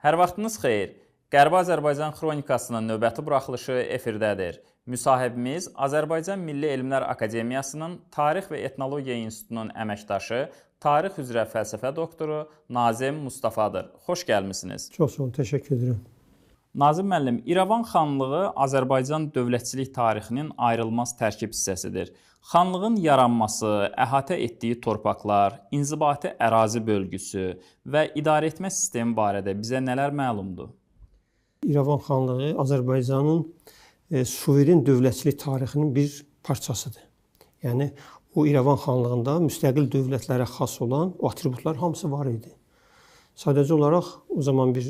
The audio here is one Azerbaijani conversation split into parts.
Hər vaxtınız xeyir. Qərbi Azərbaycan Xronikasının növbəti buraxılışı efirdədir. Müsahibimiz Azərbaycan Milli Elmlər Akademiyasının Tarix və Etnologiya İnstitutunun əməkdaşı, tarix üzrə fəlsəfə doktoru Nazim Mustafadır. Xoş gəlmisiniz. Çox sağ olun, təşəkkür edirəm. Nazim müəllim, İrəvan xanlığı Azərbaycan dövlətçilik tarixinin ayrılmaz tərkib hissəsidir. Xanlığın yaranması, əhatə etdiyi torpaqlar, inzibati ərazi bölgüsü və idarəetmə sistemi barədə bizə nələr məlumdur? İrəvan xanlığı Azərbaycanın suveren dövlətçilik tarixinin bir parçasıdır. Yəni o İrəvan xanlığında müstəqil dövlətlərə xas olan o atributlar hamısı var idi. Sadəcə olaraq o zaman bir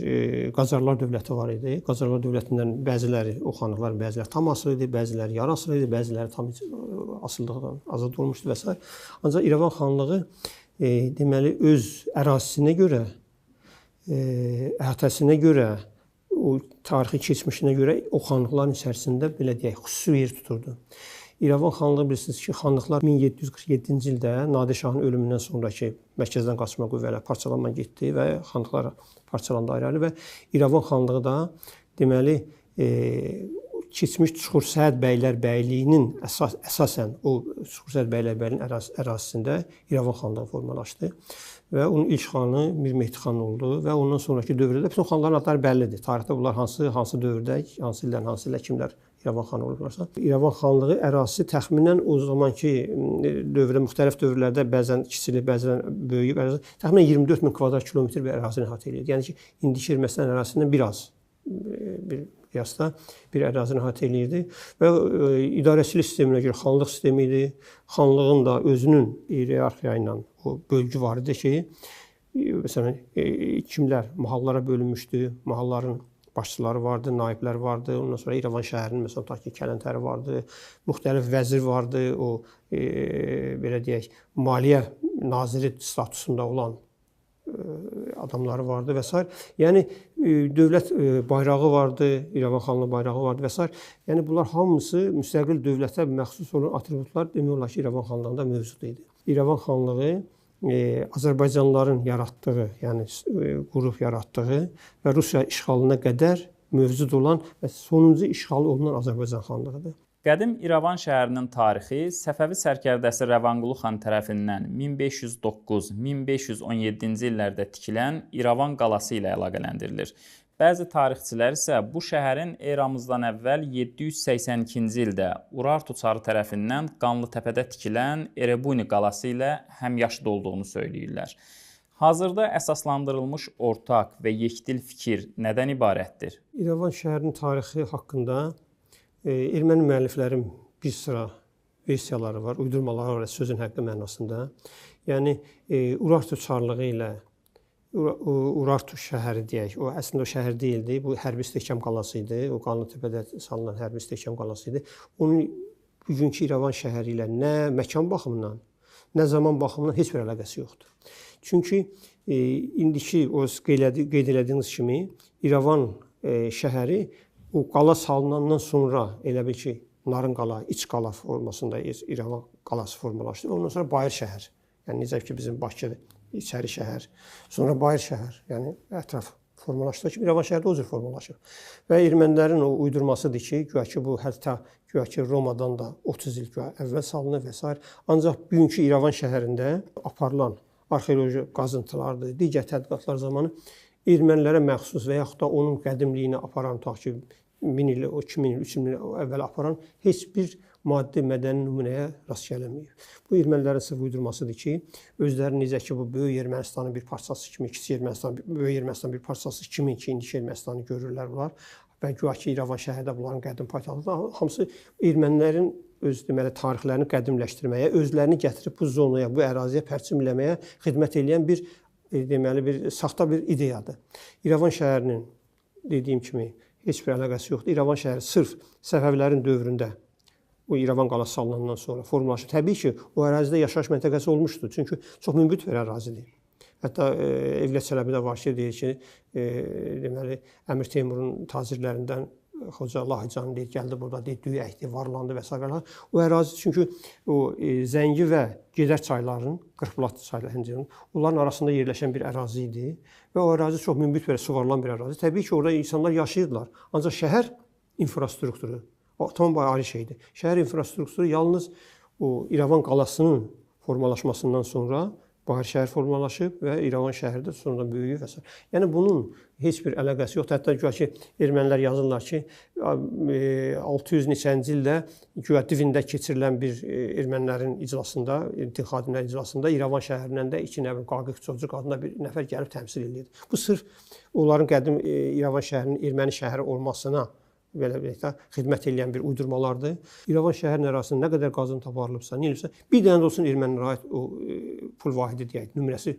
Qacarlar dövləti var idi. Qacarlar dövlətindən bəziləri, o xanlıqların bəziləri tam asılı idi, bəziləri yarı asılı idi, bəziləri tam asılılıqdan azad olmuşdu və s. Ancaq İrəvan xanlığı deməli öz ərazisinə görə, əhatəsinə görə, o tarixi keçmişinə görə o xanlıqların içərisində belə deyək, xüsusi yer tuturdu. İrəvan xanlığı bilirsiniz ki, xanlıqlar 1747-ci ildə Nadir Şahın ölümündən sonraki mərkəzdən qaçma qüvvələr parçalanma getdi və xanlıqlar parçalandı ayrı-ayrı və İrəvan xanlığı da deməli keçmiş Çuxursəd bəylər bəyliyinin əsasən o Çuxursəd bəylər bəyliyinin ərazisində İrəvan xanlığı formalaşdı və onun ilk xanı Mir Mehdi xan oldu və ondan sonraki dövrdə bütün xanların adları bəllidir. Tarixdə bunlar hansı dövrdə, hansı ildən, hansı ildə kimlər İrəvan xanı olublarsa. İrəvan xanlığı ərazisi təxminən o zamanki dövrdə, müxtəlif dövrlərdə bəzən kiçilib, bəzən böyüyüb, təxminən 24 min kvadrat kilometr bir ərazini əhatə eləyir. Yəni ki, indiki Ermənistan ərazisindən biraz bir qiyasda bir ərazini əhatə eləyirdi və idarəçilik sisteminə görə xanlıq sistemi idi. Xanlığın da özünün iyerarxiya ilə o bölgü var idi ki, məsələn, kimlər mahallara bölünmüşdü, mahalların başçıları vardı, naiblər vardı. Ondan sonra İrəvan şəhərinin məsələn tutaq ki, kələntəri vardı, müxtəlif vəzir vardı, o belə deyək, maliyyə naziri statusunda olan adamları vardı və s. Yəni dövlət bayrağı vardı, İrəvan xanlığı bayrağı vardı və s. Yəni bunlar hamısı müstəqil dövlətə məxsus olan atributlar demək olar ki, İrəvan xanlığında mövcud idi. İrəvan xanlığı Azərbaycanlıların yaratdığı, yəni qurub yaratdığı və Rusiya işğalına qədər mövcud olan və sonuncu işğal olunan Azərbaycan xanlığıdır. Qədim İrəvan şəhərinin tarixi Səfəvi sərkərdəsi Rəvanqulu xan tərəfindən 1509-1517-ci illərdə tikilən İrəvan qalası ilə əlaqələndirilir. Bəzi tarixçilər isə bu şəhərin eramızdan əvvəl 782-ci ildə Urartu çarı tərəfindən Qanlıtəpədə tikilən Erebuni qalası ilə həmyaşıd olduğunu söyləyirlər. Hazırda əsaslandırılmış ortaq və yekdil fikir nədən ibarətdir? İrəvan şəhərinin tarixi haqqında erməni müəlliflərin bir sıra versiyaları var, uydurmaları var sözün həqiqi mənasında. Yəni Urartu çarlığı ilə Urartu şəhəri deyək, o əslində o şəhər deyildi, bu hərbi istehkam qalası idi, o Qanlıtəpədə salınan hərbi istehkam qalası idi. Onun bugünkü İrəvan şəhəri ilə nə məkan baxımından, nə zaman baxımından heç bir əlaqəsi yoxdur. Çünki indiki o qeyd elədiyiniz kimi İrəvan şəhəri o qala salınandan sonra elə bil ki, Narın qala, iç qala formasında İrəvan qalası formalaşdı və ondan sonra Bayır şəhər, yəni necə ki bizim Bakı içəri şəhər, sonra Bayır şəhər, yəni ətraf formalaşdı ki, İrəvan şəhəri də o cür formalaşıb. Və ermənilərin o uydurmasıdır ki, güya ki bu hətta güya ki Romadan da 30 il güya əvvəl salınıb və s. Ancaq bugünkü İrəvan şəhərində aparılan arxeoloji qazıntılardır, digər tədqiqatlar zamanı ermənilərə məxsus və yaxud da onun qədimliyini aparan, tutaq ki, 1000 il, 2000 il, 3000 il əvvəl aparan heç bir maddi mədəni nümunəyə rast gəlməyib. Bu ermənilərin sırf uydurmasıdır ki, özləri necə ki bu böyük Ermənistanın bir parçası kimi, kiçik Ermənistan, böyük Ermənistanın bir parçası kimi ki, indiki Ermənistanı görürlər bunlar və güya ki İrəvan şəhəri də bunların qədim paytaxtıdır. Hamısı ermənilərin öz deməli tarixlərini qədimləşdirməyə, özlərini gətirib bu zonaya, bu əraziyə pərçimləməyə xidmət eləyən bir deməli bir saxta bir ideyadır. İrəvan şəhərinin dediyim kimi heç bir əlaqəsi yoxdur. İrəvan şəhəri sırf Səfəvilərin dövründə o İrəvan qalası salınandan sonra formalaşdı. Təbii ki, o ərazidə yaşayış məntəqəsi olmuşdu. Çünki çox münbit bir ərazidir. Hətta Evliya Çələbi də var ki, deyir ki, deməli Əmir Teymurun tacirlərindən Xoca Lahıcanlı deyir, gəldi burada, deyir, düyü əkdi, varlandı və s. O ərazi çünki o Zəngi və Gedər çaylarının, Qırxbulaq çaylarının, onların arasında yerləşən bir ərazi idi və o ərazi çox münbit və suvarılan bir ərazi. Təbii ki, orada insanlar yaşayırdılar. Ancaq şəhər infrastrukturu o tam ayrı şeydir. Şəhər infrastrukturu yalnız o İrəvan qalasının formalaşmasından sonra Bahir şəhər formalaşıb və İrəvan şəhəri də sonradan böyüyüb və s. Yəni bunun heç bir əlaqəsi yoxdur. Hətta güya ki, ermənilər yazırlar ki, 600 neçənci ildə güya Divində keçirilən bir ermənilərin iclasında, din xadimləri iclasında İrəvan şəhərindən də iki nəfər Qaqiq Çocuq adında bir nəfər gəlib təmsil eləyirdi. Bu sırf onların qədim İrəvan şəhərinin erməni şəhəri olmasına belə deyək də xidmət eləyən bir uydurmalardır. İrəvan şəhərinin ərazisində nə qədər qazıntı aparılıbsa, nə eləyibsə, bir dənə də olsun ermənilərə aid o pul vahidi deyək, nömrəsi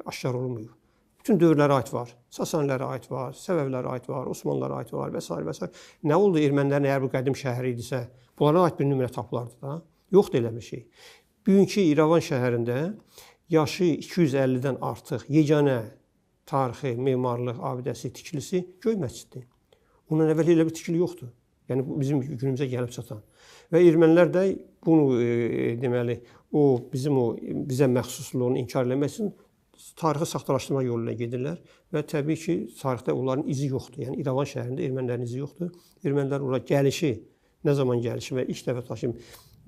aşkar olunmuyor. Bütün dövrlərə aid var. Sasanilərə aid var, Səfəvilərə aid var, Osmanlılara aid var və s. və s. Nə oldu ermənilərin əgər bu qədim şəhəri idisə, bunlara aid bir nömrə tapılardı da. Yoxdur elə bir şey. Bugünkü İrəvan şəhərində yaşı 250-dən artıq yeganə tarixi, memarlıq abidəsi, tikilisi Göy məsciddir. Ondan əvvəl elə bir tikili yoxdur. Yəni bu bizim günümüzə gəlib çatan. Və ermənilər də bunu deməli, o bizim o bizə məxsusluğunu inkar eləmək üçün tarixi saxtalaşdırma yolu ilə gedirlər və təbii ki, tarixdə onların izi yoxdur. Yəni İrəvan şəhərində ermənilərin izi yoxdur. Ermənilər ora gəlişi, nə zaman gəlişi və ilk dəfə taşı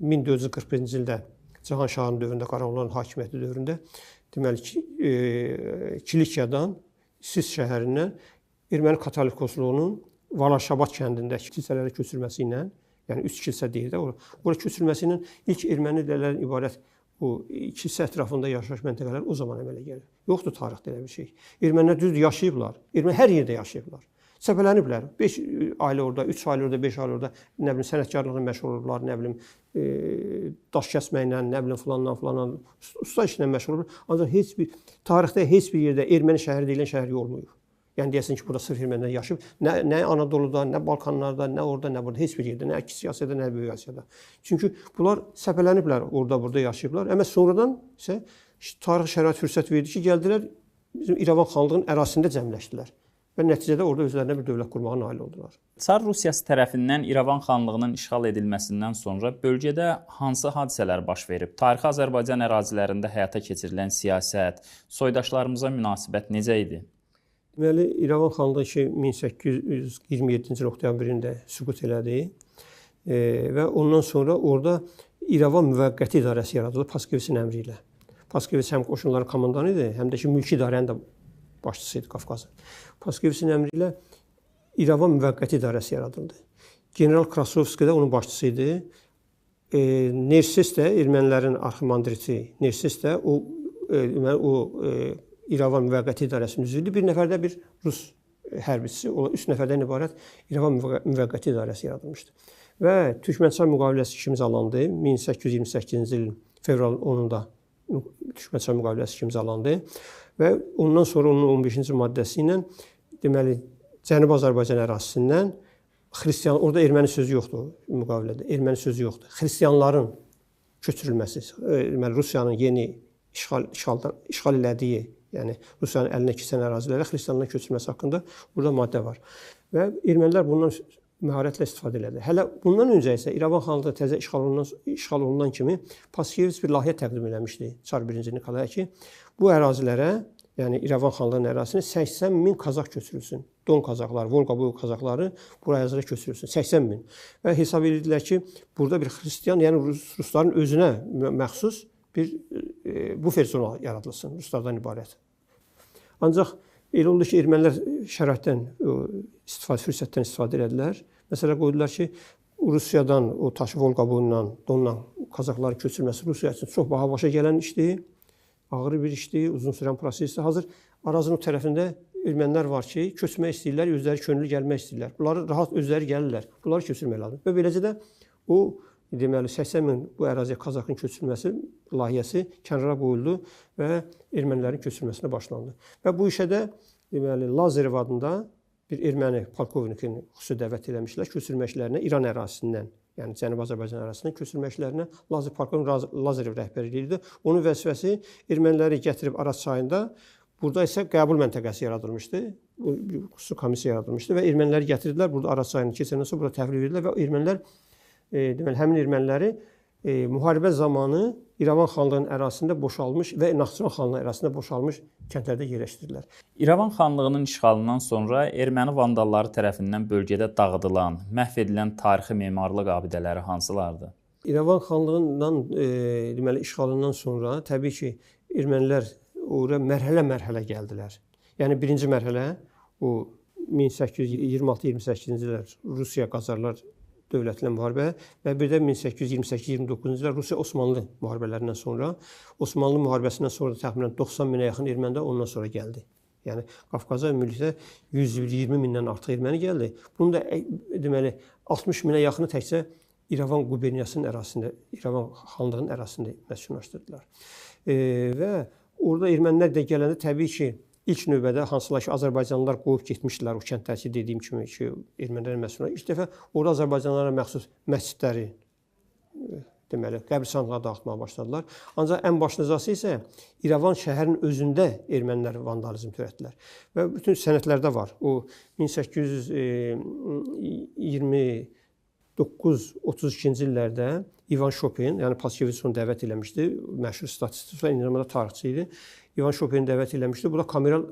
1441-ci ildə Cahanşahın dövründə, Qaraqoyunluların hakimiyyəti dövründə deməli ki, Kilikiyadan Sis şəhərindən erməni katolikosluğunun Valaşabat kəndindəki kilsələrə köçürməsi ilə, yəni 3 kilsə deyir də, ora köçürməsi ilə ilk ermənilərdən ibarət o kilsə ətrafında yaşayış məntəqələri o zaman əmələ gəlir. Yoxdur tarixdə elə bir şey. Ermənilər düzdür yaşayıblar. Erməni hər yerdə yaşayıblar. Səpələniblər. 5 ailə orada, 3 ailə orada, 5 ailə orada, nə bilim sənətkarlıqla məşğul olublar, nə bilim daş kəsməklə, nə bilim filanla, filanla, usta işlə məşğul olublar. Ancaq heç bir tarixdə heç bir yerdə erməni şəhəri deyilən şəhər olmayıb. Yəni deyəsən ki, burada sırf ermənilər yaşayıb. Nə Anadoluda, nə Balkanlarda, nə orada, nə burada, heç bir yerdə, nə Kiçik Asiyada, nə Böyük Asiyada. Çünki bunlar səpələniblər, orada, burada yaşayıblar. Amma sonradan isə tarix şərait fürsət verdi ki, gəldilər bizim İrəvan xanlığının ərazisində cəmləşdilər və nəticədə orada özlərinə bir dövlət qurmağa nail oldular. Çar Rusiyası tərəfindən İrəvan xanlığının işğal edilməsindən sonra bölgədə hansı hadisələr baş verib? Tarixi Azərbaycan ərazilərində həyata keçirilən siyasət, soydaşlarımıza münasibət necə idi? Deməli, İrəvan xanlığı ki, 1827-ci il oktyabrında süqut elədi və ondan sonra orada İrəvan müvəqqəti idarəsi yaradıldı Paskeviçin əmri ilə. Paskeviç həm qoşunların komandanı idi, həm də ki, mülki idarənin də başçısı idi Qafqazın. Paskeviçin əmri ilə İrəvan müvəqqəti idarəsi yaradıldı. General Krasovski də onun başçısı idi. Nerses də, ermənilərin arximandriti Nerses də o İrəvan müvəqqəti idarəsinin üzvü idi. Bir nəfər də bir rus hərbçisi, 3 nəfərdən ibarət İrəvan müvəqqəti idarəsi yaradılmışdı. Və Türkmənçay müqaviləsi imzalandı. 1828-ci ilin fevralın 10-da Türkmənçay müqaviləsi imzalandı və ondan sonra onun 15-ci maddəsi ilə deməli Cənubi Azərbaycan ərazisindən xristian, orada erməni sözü yoxdur müqavilədə, erməni sözü yoxdur. Xristianların köçürülməsi, deməli Rusiyanın yeni işğal elədiyi, yəni Rusiyanın əlinə keçən ərazilərə xristianların köçürülməsi haqqında burada maddə var. Və ermənilər bundan məharətlə istifadə elədi. Hələ bundan öncə isə İrəvan xanlığı təzə işğal olunan kimi Paskeviç bir layihə təqdim eləmişdi Çar 1-ci Nikolaya ki, bu ərazilərə, yəni İrəvan xanlığının ərazisinə 80 min kazak köçürülsün. Don kazakları, Volqa boyu kazakları bu ərazilərə köçürülsün. 80 min. Və hesab edirdilər ki, burada bir xristian, yəni rusların özünə məxsus bir bufer zona yaradılsın, ruslardan ibarət. Ancaq elə oldu ki, ermənilər şəraitdən, fürsətdən istifadə elədilər. Məsələ qoydular ki, Rusiyadan o taşı Volqa boyundan, Dondan kazakların köçürməsi Rusiya üçün çox baha başa gələn işdir, ağır bir işdir, uzun sürən prosesdir. Hazır Arazın o tərəfində ermənilər var ki, köçmək istəyirlər, özləri könüllü gəlmək istəyirlər. Bunları rahat özləri gəlirlər, bunları köçürmək lazım. Və beləcə də o, deməli, 80 min bu əraziyə kazakın köçürməsi layihəsi kənara qoyuldu və ermənilərin köçürməsinə başlandı. Və bu işə də deməli, Lazarev adında bir erməni polkovnikini xüsusi dəvət eləmişlər köçürmə işlərinə İran ərazisindən, yəni Cənubi Azərbaycan ərazisindən köçürmə işlərinə polkovnik Lazarev rəhbərlik edirdi. Onun vəzifəsi erməniləri gətirib Araz çayında Burada isə qəbul məntəqəsi yaradılmışdı. Bir xüsusi komissiya yaradılmışdı və erməniləri gətirdilər. Burada Araz çayını keçəndən sonra burada təhvil verdilər və ermənilər deməli həmin erməniləri müharibə zamanı İrəvan xanlığının ərazisində boşalmış və Naxçıvan xanlığının ərazisində boşalmış kəndlərdə yerləşdirdilər. İrəvan xanlığının işğalından sonra erməni vandalları tərəfindən bölgədə dağıdılan, məhv edilən tarixi memarlıq abidələri hansılardır? İrəvan xanlığından deməli işğalından sonra təbii ki, ermənilər ora mərhələ-mərhələ gəldilər. Yəni birinci mərhələ o 1826-28-ci illər Rusiya Qacarlar dövləti ilə müharibə və bir də 1828-29-cu illər Rusiya-Osmanlı müharibələrindən sonra, Osmanlı müharibəsindən sonra da təxminən 90 minə yaxın erməni də ondan sonra gəldi. Yəni Qafqaza ümumilikdə 120 mindən artıq erməni gəldi. Bunun da deməli 60 minə yaxını təkcə İrəvan quberniyasının ərazisində, İrəvan xanlığının ərazisində məskunlaşdırdılar. Və orada ermənilər də gələndə təbii ki, ilk növbədə hansılar ki, Azərbaycanlılar qoyub getmişdilər o kəndlər ki, dediyim kimi ki, ermənilərə məsul. İlk dəfə orada Azərbaycanlılara məxsus məscidləri, deməli, qəbristanlığa dağıtmağa başladılar. Ancaq ən başlıcası isə İrəvan şəhərinin özündə ermənilər vandalizm törətdilər. Və bütün sənədlərdə var. O 1829-32-ci illərdə İvan Şopin, yəni Paskeviç onu dəvət eləmişdi, məşhur statist və eyni zamanda tarixçi idi. İvan Şopin dəvət eləmişdi. Burada kameral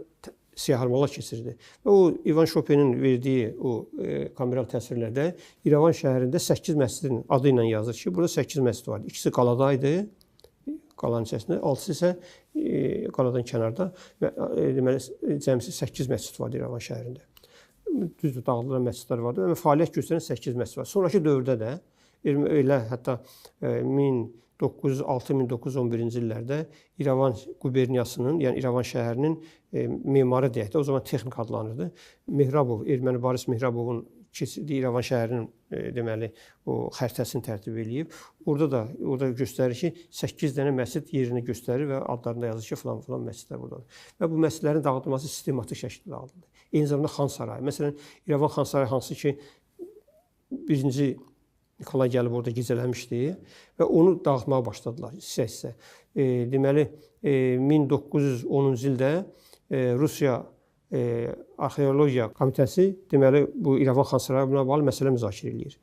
siyahılmalar keçirdi. Və o İvan Şopinin verdiyi o kameral təsvirlərdə İrəvan şəhərində 8 məscidin adı ilə yazır ki, burada 8 məscid vardı. İkisi qalada idi, qalanın içərisində, 6-sı isə qaladan kənarda və deməli cəmsi 8 məscid vardı İrəvan şəhərində. Düzdür, dağıdılan məscidlər vardı, amma fəaliyyət göstərən 8 məscid var. Sonrakı dövrdə də elə hətta 1906-1911-ci illərdə İrəvan quberniyasının, yəni İrəvan şəhərinin memarı deyək də, o zaman texnik adlanırdı. Mehrabov, erməni Boris Mehrabovun keçirdiyi İrəvan şəhərinin deməli o xəritəsini tərtib eləyib. Orada da orada göstərir ki, 8 dənə məscid yerini göstərir və adlarında yazır ki, filan filan məscidlər buradadır. Və bu məscidlərin dağıdılması sistematik şəkildə dağıdıldı. Eyni zamanda Xan Sarayı. Məsələn, İrəvan Xan Sarayı hansı ki birinci Nikolay gəlib orada gecələmişdi və onu dağıtmağa başladılar hissə-hissə. Deməli, 1910-cu ildə Rusiya Arxeologiya Komitəsi deməli bu İrəvan Xan Sarayı buna bağlı məsələ müzakirə eləyir.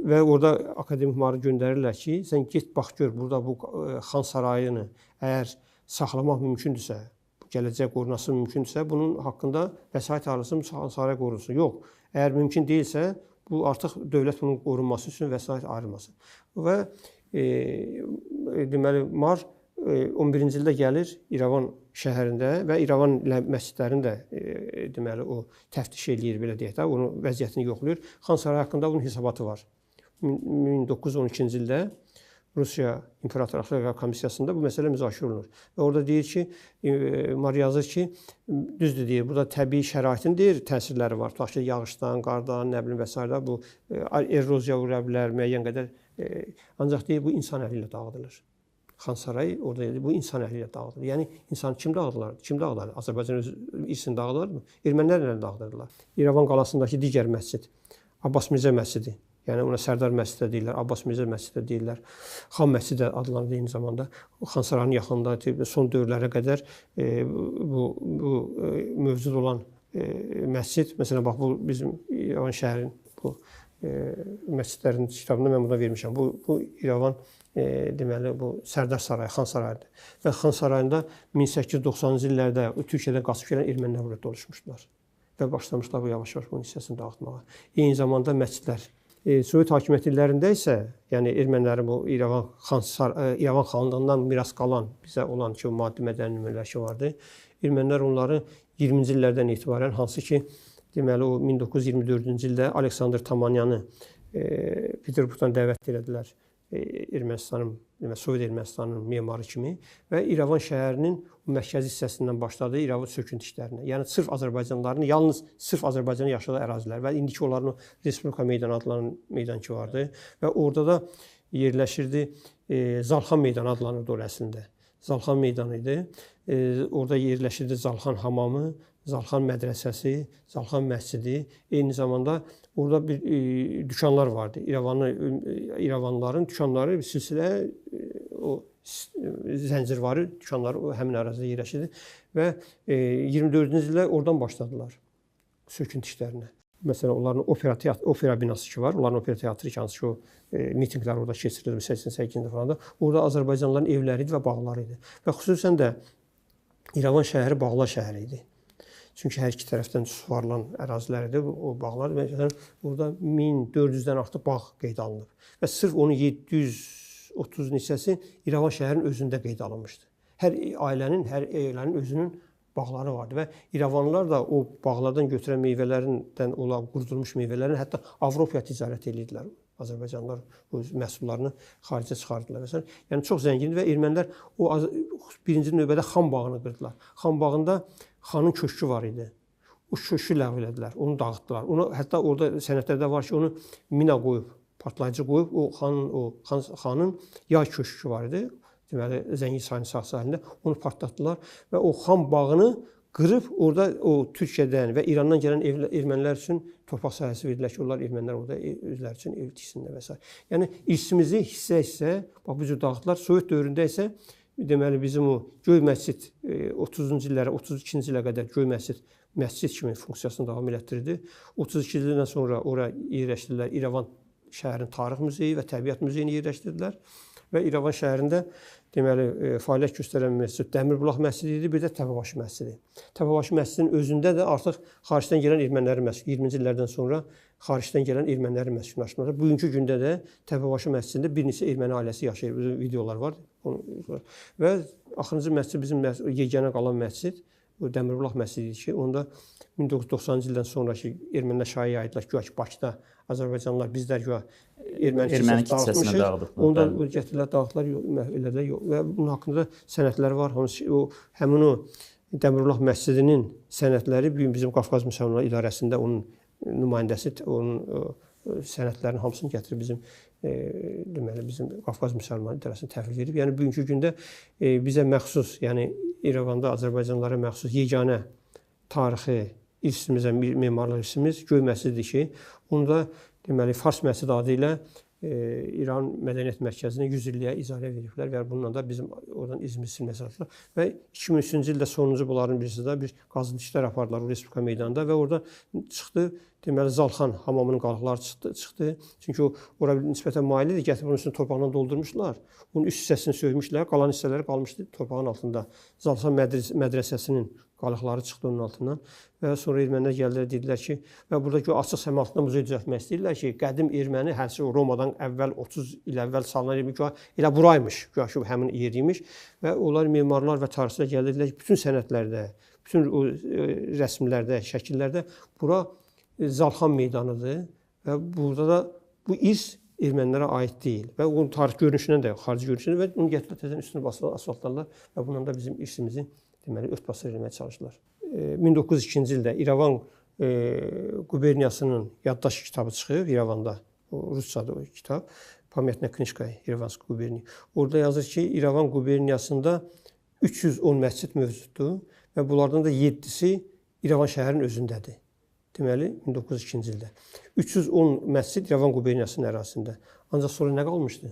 Və orada akademik marı göndərirlər ki, sən get bax gör burada bu Xan Sarayını əgər saxlamaq mümkündürsə, gələcək qorunması mümkündürsə, bunun haqqında vəsait ayrılsın, Xan Sarayı qorunsun. Yox, əgər mümkün deyilsə, bu artıq dövlət bunun qorunması üçün vəsait ayırmasın. Və deməli Mar 11-ci ildə gəlir İrəvan şəhərində və İrəvan məscidlərini də deməli o təftiş eləyir, belə deyək də, onun vəziyyətini yoxlayır. Xan Sarayı haqqında bunun hesabatı var. 1912-ci ildə Rusiya İmperator Arxeologiya Komissiyasında bu məsələ müzakirə olunur. Və orada deyir ki, Mar yazır ki, düzdür deyir, burada təbii şəraitin deyir, təsirləri var. Tutaq ki, yağışdan, qardan, nə bilim və s. Bu eroziya vura bilər müəyyən qədər. Ancaq deyir, bu insan əli ilə dağıdılır. Xan Sarayı orada deyir, bu insan əli ilə dağıdılır. Yəni insan kim dağıdırlar? Kim dağıdırlar? Azərbaycan öz irsini dağıdırlar mı? Ermənilər ilə dağıdırdılar. İrəvan qalasındakı digər məscid, Abbas Mirzə məscidi. Yəni ona Sərdar məscidi də deyirlər, Abbas Mirzə məscidi də deyirlər, Xan məscidi də adlanır eyni zamanda. Xan Sarayının yaxınında son dövrlərə qədər bu mövcud olan məscid, məsələn bax bu bizim İrəvan şəhərin bu məscidlərin kitabında mən buna vermişəm. Bu İrəvan deməli bu Sərdar Sarayı, Xan Sarayıdır. Və Xan Sarayında 1890-cı illərdə Türkiyədən qaçıb gələn ermənilər burada doluşmuşdular və başlamışlar bu yavaş-yavaş bunun hissəsini dağıtmağa. Eyni zamanda məscidlər. Sovet hakimiyyəti illərində isə, yəni ermənilərin bu İrəvan xanlığından miras qalan bizə olan ki, o maddi mədəni nümunələr ki vardı. Ermənilər onları 20-ci illərdən etibarən hansı ki, deməli o 1924-cü ildə Aleksandr Tamanyanı Peterburqdan dəvət elədilər Ermənistanın, deməli Sovet Ermənistanının memarı kimi və İrəvan şəhərinin mərkəzi hissəsindən başladı İrəvan söküntü işlərinə. Yəni sırf Azərbaycanlıların, yalnız sırf Azərbaycanın yaşadığı ərazilər və indiki onların Respublika meydanı adlanan meydan ki vardı və orada da yerləşirdi Zalxan meydanı adlanırdı orası əslində. Zalxan meydanı idi. Orada yerləşirdi Zalxan hamamı, Zalxan mədrəsəsi, Zalxan məscidi. Eyni zamanda orada bir dükanlar vardı. İrəvanlıların dükanları bir silsilə o zəncirvari dükanları həmin ərazidə yerləşirdi və 24-cü ildə oradan başladılar söküntü işlərinə. Məsələn, onların opera binası ki var, onların opera teatrı ki, hansı ki o mitinqlər orada keçirilirdi 88-də falan da. Orada Azərbaycanlıların evləri idi və bağları idi. Və xüsusən də İrəvan şəhəri bağlar şəhəri idi. Çünki hər iki tərəfdən suvarılan ərazilər idi o bağlar. Məsələn, orada 1400-dən artıq bağ qeydə alınıb. Və sırf onun 730 neçəsi İrəvan şəhərinin özündə qeydə alınmışdı. Hər ailənin özünün bağları vardı və İrəvanlılar da o bağlardan götürən meyvələrindən olan qurudulmuş meyvələrin hətta Avropaya ticarət edirdilər. Azərbaycanlılar o məhsullarını xaricə çıxardılar. Məsələn, yəni çox zəngindir və ermənilər o birinci növbədə Xan bağını qırdılar. Xan bağında xanın köşkü var idi. O köşkü ləğv elədilər, onu dağıtdılar. Onu hətta orada sənədlərdə var ki, onu mina qoyub, partlayıcı qoyub o xanın yay köşkü var idi. Deməli, Zəngin çayının sağ sahilində onu partlatdılar və o Xan bağını qırıb orada o Türkiyədən və İrandan gələn ermənilər üçün torpaq sahəsi verdilər ki, onlar ermənilər orada özləri üçün ev tiksinlər və s. Yəni irsimizi hissə-hissə bax bu cür dağıtdılar. Sovet dövründə isə deməli bizim o Göy məscid 30-cu illərə, 32-ci ilə qədər Göy məscid məscid kimi funksiyasını davam elətdirdi. 32-ci ildən sonra ora yerləşdirdilər İrəvan şəhərinin tarix muzeyi və təbiət muzeyini yerləşdirdilər. Və İrəvan şəhərində deməli fəaliyyət göstərən məscid Dəmirbulaq məscidi idi, bir də Təpəbaşı məscidi. Təpəbaşı məscidinin özündə də artıq xaricdən gələn ermənilərin məscidi, 20-ci illərdən sonra xaricdən gələn ermənilərin məskunlaşması. Bugünkü gündə də Təpəbaşı məscidində bir neçə erməni ailəsi yaşayır. Bizim videolar var. Və axırıncı məscid bizim yeganə qalan məscid o Dəmirbulaq məscidi idi ki, onda 1990-cı ildən sonraki ermənilər şayiə yaydılar ki, güya ki Bakıda Azərbaycanlılar bizlər güya erməni kilsəsini dağıtmışıq. Onda gətirdilər, dağıtdılar, yox, elədilər, yox. Və bunun haqqında sənədlər var. Hansı o həmin o Dəmirbulaq məscidinin sənədləri bu gün bizim Qafqaz Müsəlmanları İdarəsində onun nümayəndəsi onun sənədlərin hamısını gətirib bizim deməli bizim Qafqaz Müsəlmanları İdarəsinə təhvil verib. Yəni bugünkü gündə bizə məxsus, yəni İrəvanda Azərbaycanlılara məxsus yeganə tarixi irsimizə, memarlıq irsimiz Göy məscididir ki, onu da deməli Fars məscidi adı ilə İran Mədəniyyət Mərkəzinə 100 illiyə icarə veriblər və bununla da bizim oradan izimizi silməyə çalışdılar. Və 2003-cü ildə sonuncu bunların birisi də bir qazıntı işlər apardılar o Respublika meydanında və orada çıxdı, deməli Zalxan hamamının qalıqları çıxdı. Çünki o ora nisbətən mail idi, gətirib onun üstünü torpaqla doldurmuşdular. Onun üst hissəsini söymüşlər, qalan hissələri qalmışdı torpağın altında. Zalxan mədrəsəsinin qalıqları çıxdı onun altından və sonra ermənilər gəldilər, dedilər ki, və burada ki, açıq səma altında muzey düzəltmək istəyirlər ki, qədim erməni, həmçinin o Romadan əvvəl 30 il əvvəl salınan erməni ki, elə buraymış, güya ki, həmin yer imiş və onlar memarlar və tarixçilər gəldilər ki, bütün sənədlərdə, bütün o rəsmlərdə, şəkillərdə bura Zalxan meydanıdır və burada da bu iz ermənilərə aid deyil və onun tarix görünüşündən də, xarici görünüşündən və onu gətirib təzədən üstünü basırlar, asfaltlarlar və bununla da bizim irsimizi deməli ört-basır eləməyə çalışdılar. 1902-ci ildə İrəvan quberniyasının yaddaş kitabı çıxıb İrəvanda. O ruscadır o kitab. Pamyatna knijka İrəvanski quberniya. Orada yazır ki, İrəvan quberniyasında 310 məscid mövcuddur və bunlardan da 7-si İrəvan şəhərinin özündədir. Deməli 1902-ci ildə. 310 məscid İrəvan quberniyasının ərazisində. Ancaq sonra nə qalmışdı?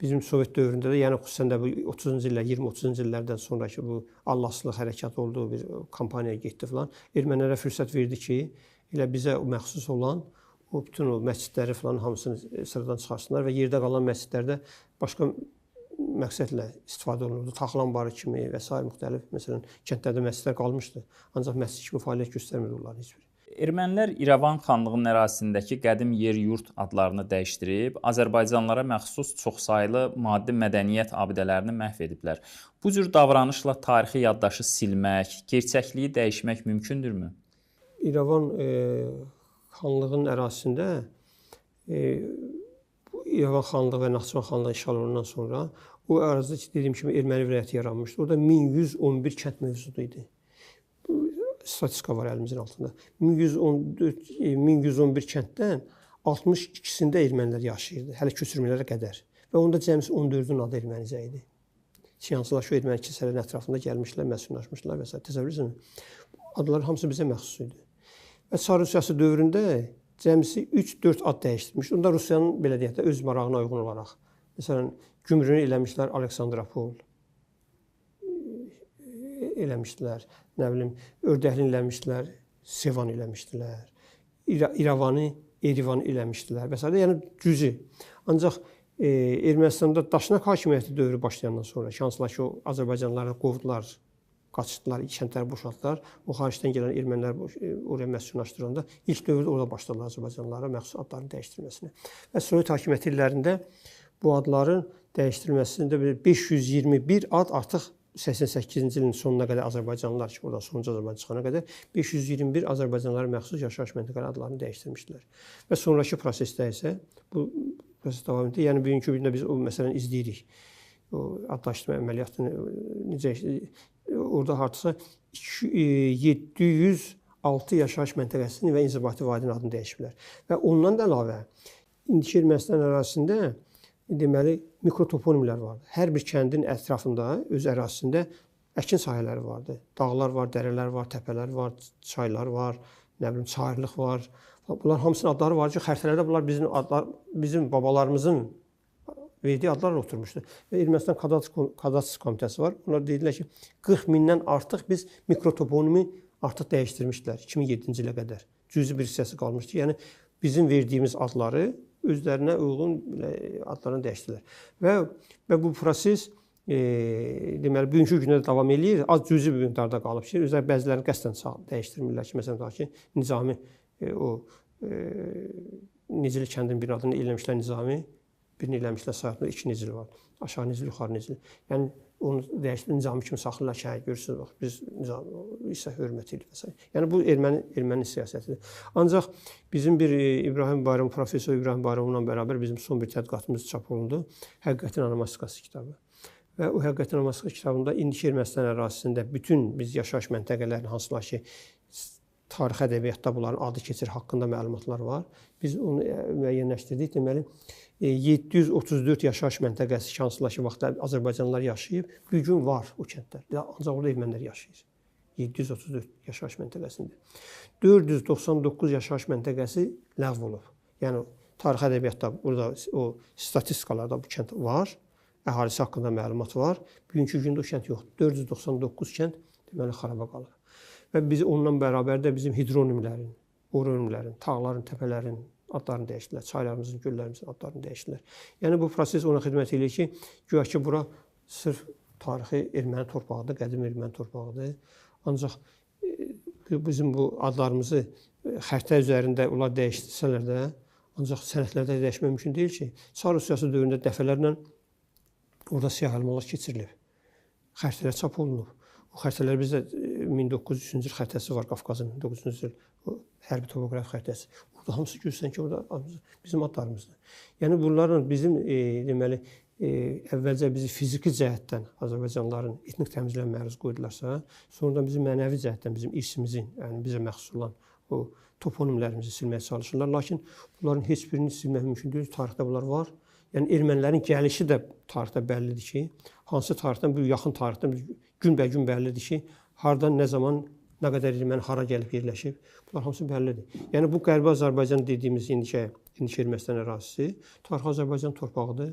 Bizim Sovet dövründə də, yəni xüsusən də bu 30-cu illər, 20-30-cu illərdən sonraki bu Allahsızlıq hərəkatı olduğu bir kampaniya getdi filan. Ermənilərə fürsət verdi ki, elə bizə məxsus olan o bütün o məscidləri filan hamısını sıradan çıxarsınlar və yerdə qalan məscidlərdə başqa məqsədlə istifadə olunurdu. Taxıl anbarı kimi və sair müxtəlif, məsələn, kəndlərdə məscidlər qalmışdı. Ancaq məscid kimi fəaliyyət göstərmirdi onların heç biri. Ermənilər İrəvan xanlığının ərazisindəki qədim yer-yurt adlarını dəyişdirib, Azərbaycanlılara məxsus çoxsaylı maddi mədəniyyət abidələrini məhv ediblər. Bu cür davranışla tarixi yaddaşı silmək, gerçəkliyi dəyişmək mümkündürmü? İrəvan xanlığının ərazisində İrəvan xanlığı və Naxçıvan xanlığı işğal olunandan sonra o ərazidə dediyim kimi erməni vilayəti yaranmışdı. Orada 1111 kənd mövcud idi. Statistika var əlimizin altında. 1111 kənddən 62-sində ermənilər yaşayırdı, hələ köçürmələrə qədər. Və onda cəmisi 14-ün adı ermənicə idi. Hansılar ki, erməni kilsələrin ətrafında gəlmişlər, məskunlaşmışlar və s. Təsəvvür edirsiniz? Adlar hamısı bizə məxsus idi. Və Çar Rusiyası dövründə cəmisi 3-4 ad dəyişdirmişdi. Onda Rusiyanın, belə deyək də, öz marağına uyğun olaraq Məsələn, Gümrünü eləmişdilər Aleksandropol eləmişdilər. Nə bilim, Ördəklini eləmişdilər, Sevan eləmişdilər. İrəvanı Erivan eləmişdilər və s. Yəni cüzi. Ancaq Ermənistanda Daşnak hakimiyyəti dövrü başlayandan sonra, ki, hansılar ki, o Azərbaycanlıları qovdular, qaçdılar, kəndləri boşaltdılar. O xaricdən gələn ermənilər oraya məskunlaşdıranda ilk dövrdə orada başladılar Azərbaycanlılara məxsus adların dəyişdirilməsinə. Və Sovet hakimiyyəti illərində bu adların dəyişdirilməsində 521 ad artıq 88-ci ilin sonuna qədər Azərbaycanlılar ki, oradan sonuncu Azərbaycan çıxana qədər 521 Azərbaycanlılara məxsus yaşayış məntəqələri adlarını dəyişdirmişdilər. Və sonrakı prosesdə isə bu proses davam etdi. Yəni bugünkü gündə biz o məsələni izləyirik. O adlaşdırma əməliyyatını necə orada hardasa 706 yaşayış məntəqəsinin və inzibati vahidinin adını dəyişiblər. Və ondan da əlavə indiki Ermənistan ərazisində deməli mikrotoponimlər vardı. Hər bir kəndin ətrafında, öz ərazisində əkin sahələri vardı. Dağlar var, dərələr var, təpələr var, çaylar var, nə bilim çayırlıq var. Bunlar hamısının adları var ki, xəritələrdə bunlar bizim adlar, bizim babalarımızın verdiyi adlarla oturmuşdu. Və Ermənistan Kadastr Komitəsi var. Onlar dedilər ki, 40 mindən artıq biz mikrotoponimi artıq dəyişdirmişdilər 2007-ci ilə qədər. Cüzi bir hissəsi qalmışdı. Yəni bizim verdiyimiz adları özlərinə uyğun adlarını dəyişdilər. Və bu proses deməli bugünkü gündə də davam eləyir. Az cüzi bir miqdarda qalıb ki, özləri bəzilərini qəsdən dəyişdirmirlər ki, məsələn tutaq ki, Nizami Necili kəndinin bir adını eləmişlər Nizami, birini eləmişlər Sayatlı, iki Necili var. Aşağı Necili, yuxarı Necili. Yəni onu dəyişdirib Nizami kimi saxlayırlar ki, hə, görürsünüz bax, biz Nizami isə hörmət edirik və s. Yəni bu erməni siyasətidir. Ancaq bizim bir İbrahim Bayram, professor İbrahim Bayramla bərabər bizim son bir tədqiqatımız çap olundu. Həqiqətin onomastikası kitabı. Və o Həqiqətin onomastikası kitabında indiki Ermənistan ərazisində bütün biz yaşayış məntəqələrinin hansılar ki, tarixi ədəbiyyatda bunların adı keçir haqqında məlumatlar var. Biz onu müəyyənləşdirdik. Deməli 734 yaşayış məntəqəsi ki, hansılar ki, vaxtda Azərbaycanlılar yaşayıb, bu gün var o kəndlər. Ancaq orada ermənilər yaşayır. 734 yaşayış məntəqəsində. 499 yaşayış məntəqəsi ləğv olub. Yəni tarixi ədəbiyyatda burada o statistikalarda bu kənd var, əhalisi haqqında məlumat var. Bugünkü gündə o kənd yoxdur. 499 kənd deməli xaraba qalır. Və biz onunla bərabər də bizim hidronimlərin, oronimlərin, tağların, təpələrin adlarını dəyişdilər, çaylarımızın, göllərimizin adlarını dəyişdilər. Yəni bu proses ona xidmət eləyir ki, güya ki bura sırf tarixi erməni torpağıdır, qədim erməni torpağıdır. Ancaq bizim bu adlarımızı xəritə üzərində onlar dəyişdirsələr də, ancaq sənədlərdə dəyişmək mümkün deyil ki, Çar Rusiyası dövründə dəfələrlə orada siyahılmalar keçirilib, xəritələr çap olunub. O xəritələr bizdə 1903-cü il xəritəsi var, Qafqazın 1903-cü il hərbi topoqrafi xəritəsi. Orada hamısı görürsən ki, orada bizim adlarımızdır. Yəni bunların bizim deməli əvvəlcə bizi fiziki cəhətdən Azərbaycanlıların etnik təmizliyə məruz qoydularsa, sonradan bizi mənəvi cəhətdən bizim irsimizin, yəni bizə məxsus olan o toponimlərimizi silməyə çalışırlar. Lakin bunların heç birini silmək mümkün deyil. Tarixdə bunlar var. Yəni ermənilərin gəlişi də tarixdə bəllidir ki, hansı tarixdən, bu yaxın tarixdən günbəgün bəllidir ki, hardan, nə zaman, nə qədər erməni hara gəlib yerləşib, bunlar hamısı bəllidir. Yəni bu Qərbi Azərbaycan dediyimiz indiki Ermənistan ərazisi tarixi Azərbaycan torpağıdır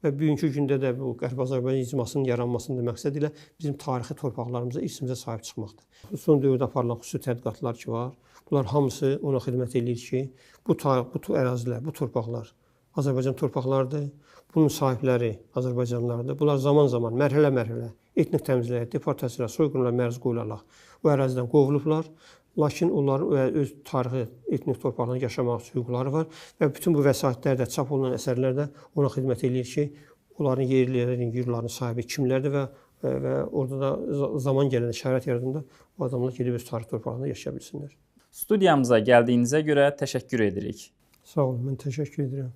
və bugünkü gündə də bu Qərbi Azərbaycan icmasının yaranmasının da məqsədi ilə bizim tarixi torpaqlarımıza, irsimizə sahib çıxmaqdır. Son dövrdə aparılan xüsusi tədqiqatlar ki var, bunlar hamısı ona xidmət eləyir ki, bu ərazilər, bu torpaqlar Azərbaycan torpaqlarıdır. Bunun sahibləri Azərbaycanlılardır. Bunlar zaman-zaman, mərhələ-mərhələ etnik təmizliyə, deportasiyaya, soyqırımlara məruz qoyularaq o ərazidən qovulublar. Lakin onların öz tarixi etnik torpaqlarında yaşamaq üçün hüquqları var və bütün bu vəsaitlər də, çap olunan əsərlər də ona xidmət eləyir ki, onların yerlilərin, yurlarının sahibi kimlərdir və orada da zaman gələndə, şərait yaradanda o adamlar gedib öz tarixi torpaqlarında yaşaya bilsinlər. Studiyamıza gəldiyinizə görə təşəkkür edirik. Sağ olun, mən təşəkkür edirəm.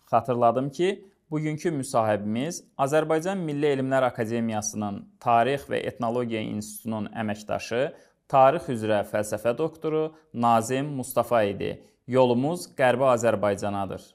Xatırladım ki, bugünkü müsahibimiz Azərbaycan Milli Elmlər Akademiyasının Tarix və Etnologiya İnstitutunun əməkdaşı, tarix üzrə fəlsəfə doktoru Nazim Mustafa idi. Yolumuz Qərbi Azərbaycanadır.